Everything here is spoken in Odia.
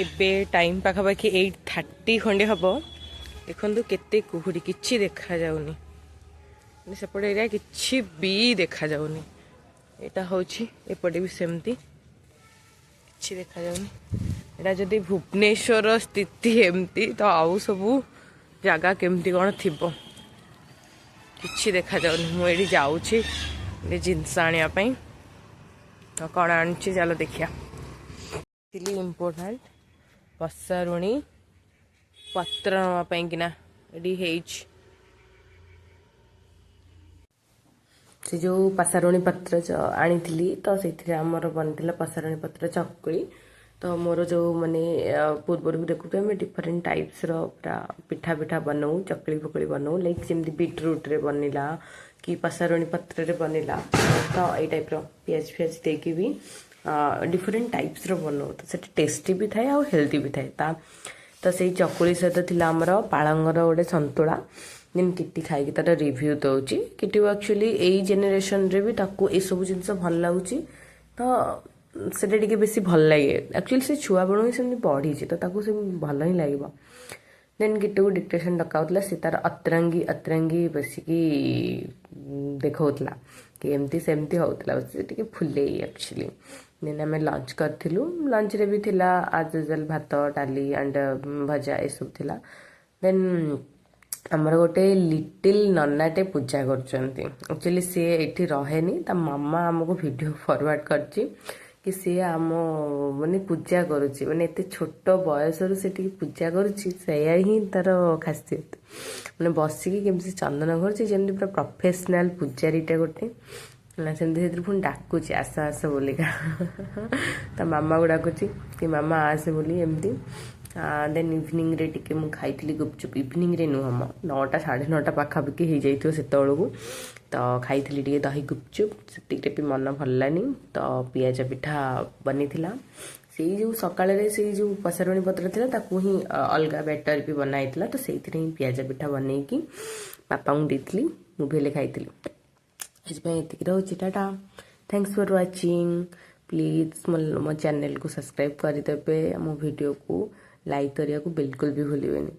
ଏବେ ଟାଇମ୍ ପାଖାପାଖି 8:30 ଖଣ୍ଡେ ହେବ। ଦେଖନ୍ତୁ କେତେ କୁହୁଡ଼ି, କିଛି ଦେଖାଯାଉନି। ମାନେ ସେପଟେ ଏରିଆ କିଛି ବି ଦେଖାଯାଉନି। ଏଇଟା ହେଉଛି, ଏପଟେ ବି ସେମିତି କିଛି ଦେଖାଯାଉନି। ଏଇଟା ଯଦି ଭୁବନେଶ୍ୱର ସ୍ଥିତି ଏମିତି, ତ ଆଉ ସବୁ ଜାଗା କେମିତି କ'ଣ ଥିବ? କିଛି ଦେଖାଯାଉନି। ମୁଁ ଏଇଠି ଯାଉଛି ଗୋଟେ ଜିନିଷ ଆଣିବା ପାଇଁ। ତ କ'ଣ ଆଣୁଛି, ଚାଲ ଦେଖିବା। ଥିଲି ଇମ୍ପୋର୍ଟାଣ୍ଟ ପସାରୁଣୀ ପତ୍ର ନେବା ପାଇଁକିନା ଏଠି ହେଇଛି। ସେ ଯେଉଁ ପସାରୁଣୀ ପତ୍ର ଆଣିଥିଲି, ତ ସେଇଥିରେ ଆମର ବନିଥିଲା ପସାରୁଣୀ ପତ୍ର ଚକୁଳି। ତ ମୋର ଯେଉଁ ମାନେ ପୂର୍ବରୁ ବି ଦେଖୁଥିବେ, ଆମେ ଡିଫରେଣ୍ଟ ଟାଇପ୍ସର ପୁରା ପିଠା ପିଠା ବନଉ, ଚକୁଳି ଫକୁଳି ବନଉ। ଲାଇକ୍ ଯେମିତି ବିଟରୁଟ୍ରେ ବନିଲା କି ପସାରୁଣୀ ପତ୍ରରେ ବନିଲା, ତ ଏଇ ଟାଇପ୍ର ପିଆଜ ଫିଆଜ ଦେଇକି ବି ଡିଫରେଣ୍ଟ ଟାଇପ୍ସର ବନଉ। ତ ସେଠି ଟେଷ୍ଟି ବି ଥାଏ ଆଉ ହେଲ୍ଦି ବି ଥାଏ। ତା ତ ସେଇ ଚକୁଳି ସହିତ ଥିଲା ଆମର ପାଳଙ୍ଗର ଗୋଟେ ସନ୍ତୁଳା। ଦେନ୍ କିଟି ଖାଇକି ତାର ରିଭ୍ୟୁ ଦେଉଛି। କିଟିକୁ ଆକ୍ଚୁଆଲି ଏଇ ଜେନେରେସନରେ ବି ତାକୁ ଏସବୁ ଜିନିଷ ଭଲ ଲାଗୁଛି, ତ ସେଟା ଟିକେ ବେଶୀ ଭଲ ଲାଗେ। ଆକ୍ଚୁଆଲି ସେ ଛୁଆବେଳୁ ହିଁ ସେମିତି ବଢ଼ିଛି, ତ ତାକୁ ସେ ଭଲ ହିଁ ଲାଗିବ। ଦେନ୍ କିଟୁକୁ ଡିକ୍ଟେସନ୍ ଡକାଉଥିଲା। ସେ ତାର ଅତରଙ୍ଗୀ ଅତରଙ୍ଗୀ ବସିକି ଦେଖାଉଥିଲା କି ଏମିତି ସେମିତି ହେଉଥିଲା, ସେ ଟିକେ ଫୁଲେଇ ଆକ୍ଚୁଆଲି। ଦେନ୍ ଆମେ ଲଞ୍ଚ କରିଥିଲୁ। ଲଞ୍ଚରେ ବି ଥିଲା ଆଜ୍ ୟୁଜୁଆଲ୍ ଭାତ, ଡାଲି ଆଣ୍ଡ ଭଜା, ଏସବୁ ଥିଲା। ଦେନ୍ ଆମର ଗୋଟେ ଲିଟିଲ୍ ନନାଟେ ପୂଜା କରୁଛନ୍ତି। ଆକ୍ଚୁଆଲି ସିଏ ଏଇଠି ରହେନି। ତା ମାମା ଆମକୁ ଭିଡ଼ିଓ ଫରୱାର୍ଡ଼ କରିଛି କି ସିଏ ଆମ ମାନେ ପୂଜା କରୁଛି। ମାନେ ଏତେ ଛୋଟ ବୟସରୁ ସେ ଟିକେ ପୂଜା କରୁଛି, ସେଇଆ ହିଁ ତାର ଖାସିୟତ। ମାନେ ବସିକି କେମିତି ଚନ୍ଦନ କରୁଛି, ଯେମିତି ପୁରା ପ୍ରଫେସନାଲ ପୂଜାରୀଟା ଗୋଟେ ହେଲା ସେମିତି। ସେଥିରୁ ପୁଣି ଡାକୁଛି, ଆସ ଆସ ବୋଲିକା। ତା ମାମାକୁ ଡାକୁଛି କି ମାମା ଆସେ ବୋଲି ଏମିତି। ଦେନ୍ ଇଭିନିଂରେ ଟିକେ ମୁଁ ଖାଇଥିଲି ଗୁପଚୁପ୍। ଇଭିନିଂରେ ନୁହଁ ମ, 9ଟା 9:30 ପାଖାପାଖି ହେଇଯାଇଥିବ ସେତେବେଳକୁ। ତ ଖାଇଥିଲି ଟିକେ ଦହି ଗୁପଚୁପ୍। ସେତିକିରେ ବି ମନ ଭରିଲାନି, ତ ପିଆଜ ପିଠା ବନିଥିଲା। ସେଇ ଯେଉଁ ସକାଳରେ ସେଇ ଯେଉଁ ପସାରୁଣୀ ପତ୍ର ଥିଲା, ତାକୁ ହିଁ ଅଲଗା ବ୍ୟାଟର ବି ବନା ହେଇଥିଲା। ତ ସେଇଥିରେ ହିଁ ପିଆଜ ପିଠା ବନେଇକି ବାପାଙ୍କୁ ଦେଇଥିଲି, ମୁଁ ବି ହେଲେ ଖାଇଥିଲି। ଆଜି ପାଇଁ ଏତିକି ରହୁଛି। Tata, thanks for watching. Please ମୋ ଚ୍ୟାନେଲକୁ ସବସ୍କ୍ରାଇବ୍ କରିଦେବେ, ମୋ ଭିଡ଼ିଓକୁ ଲାଇକ୍ କରିବାକୁ ବିଲକୁଲ ବି ଭୁଲିବେନି।